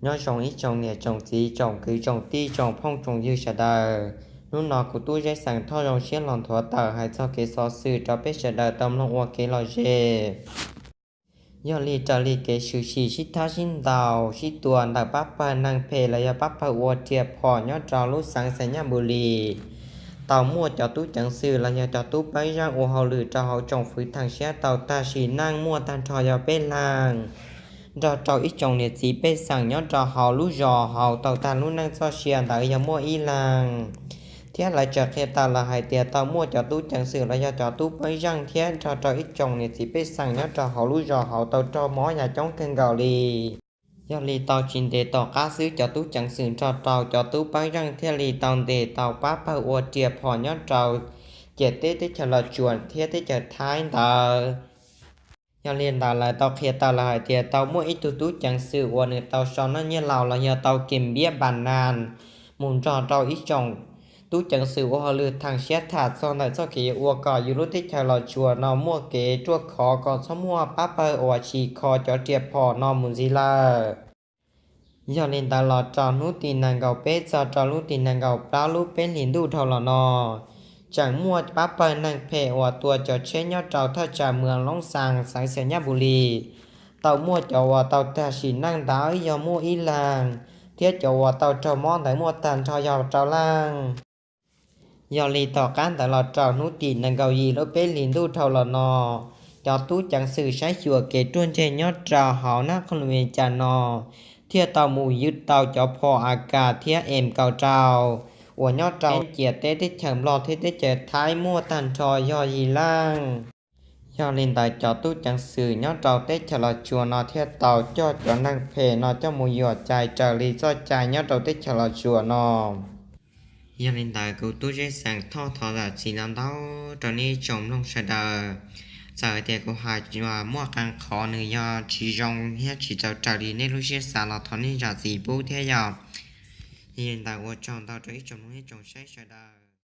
Nyob zoo ib tsoom niam tsoom txiv tsoom kwv tsoom tij tsoom phooj tsoom ywg sawv daws. Hnub no kuv tub Zeb Xeem Thoj zoo siab los nthuav tawm hais txog kev xov xwm rau peb sawv daws tau mloog ua kev lom zem. Yog li raws li kev swm sim sib thab sib ntaus sib tua ntawm pab pawg neeg phem los yog pab pawg ua riam phom nyob rau lub xeev Xais Nyaj Npus Lis, tau muaj cov tub ceev xwm los yog cov tub peeb zeej ua hauj lwm rau hauv tsoom fwv theem siab tau tag sim neej muaj tag nrho yog peb leeg, nrog rau ib tsoom niam txiv pej xeem nyob rau hauv lub zos hauv tau tag lub neej txoj sia ntawd yog muaj ib leeg. Thiab lawv tseem qhia tawm los hais tias tau muaj cov tub ceev xwm los yog cov tub peeb zeej thiab nrog rau ib tsoom niam txiv pej xeem nyob rau hauv lub zos hauv tau raug mob yam coob kawg nkaus li. Yog li tau tsis ntev tom qab xwb cov tub ceev xwm nrog rau cov tub peeb zeej thiaj li tau ntes tau pab pawg ua riam phom nyob rau ciam teb teb chaws Los Tsuas thiab teb chaws Thaib ntawd. Yog li ntawd lawv tau qhia tawm los hais tias tau muaj ib tug tub ceev xwm uas nws tau so noj nyiaj laus los yog tau kis npiab npas nas mus nrog rau ib tsoom tub ceev xwm ua hauj lwm theem siab tham txog ntawm txoj kev yuav ua kom yus lub teb chaws Los Tsuas no muaj kev ruaj khov kom txhob muaj pab pawg uas tsis kho cov riam phom no mus ntxiv lawm. Yog li ntawd los rau hnub tim nees nkaum peb txog rau lub tim nees nkaum plaub lub peb hlis ntuj dhau los no, tseem muaj pab pawg neeg phem uas tua cov tsheb nyob rau thaj tsam Muas Loob Xas xeev Xais Nyaj Npus Lis, tau muaj cov uas tau tag sim neej ntawd yog muaj ib leeg, thiab cov uas tau raug mob ntawd muaj tag nrho yog rau leej. Yog li tom qab ntawd los rau hnub tim nees nkaum yim lub peb hlis ntuj dhau los no, cov tub ceev xwm saib xyuas kev ruaj ntseg nyob rau hauv nab qhov lus me cas no thiaj tau mus ywg tau cov phom A K thiab M kaum rau uas nyob rau ciam teb teb chaws Nplog thiab teb chaws Thaib muaj tag nrho yog yim leej. Yog li ntawd cov tub ceev xwm nyob rau teb chaws Los Tsuas no thiaj tau coj cov neeg phem no coj mus yuam cai raws li txoj cai nyob rau teb chaws Los Tsuas no. Yog li ntawd kuv tub Zeb Xeem Thoj thov zam txim ntau ntau rau nej tsoom mloog sawv daws. Txawm tias kuv hais muaj qee qhov nws yog tsis zoo thiab tsis txaus raws li nej lub siab xav los thov nej zam txim pub thiab yom. Yog li ntawd ua tsaug ntau rau ib tsoom mloog ib tsoom saib sawv daws.